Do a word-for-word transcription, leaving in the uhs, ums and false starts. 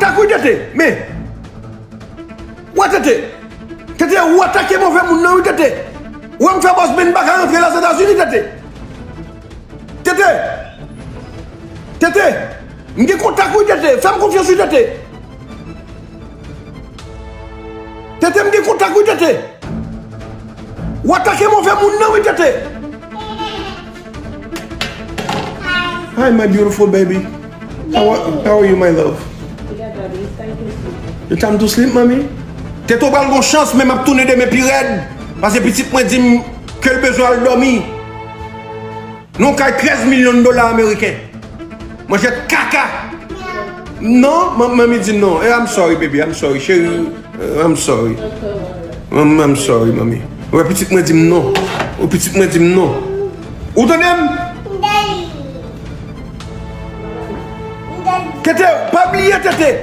Ak wi, Tete, men. Wè, Tete. Tete, ou atake move moun nan, wi, Tete. Ou wè m fè bòs Ben pa ka rantre Lèzetazini, Tete. Tete. Tete. M gen kontak, wi, Tete. Fè m konfyans, wi, Tete. Tete, m gen kontak, wi, Tete. Ou atake move moun nan, wi, Tete. Hi, my beautiful baby. How are, how are you, my love? Your time to sleep, mommy? Tete, ou pral gon chans, men m ap tounen demen pi rèd. Paske pitit mwen di m ke l bezwen al dòmi. Nan yon kay trèz milyon dola ameriken. Manje kaka. Non, man- manmi di non. Eh, I'm sorry, baby. I'm sorry, cheri. Eh, I'm sorry. I'm, I'm sorry, manmi. Ou wè pitit mwen di m non. Ou pitit mwen di m non. Ou tande m? Tete, pa bliye, Tete.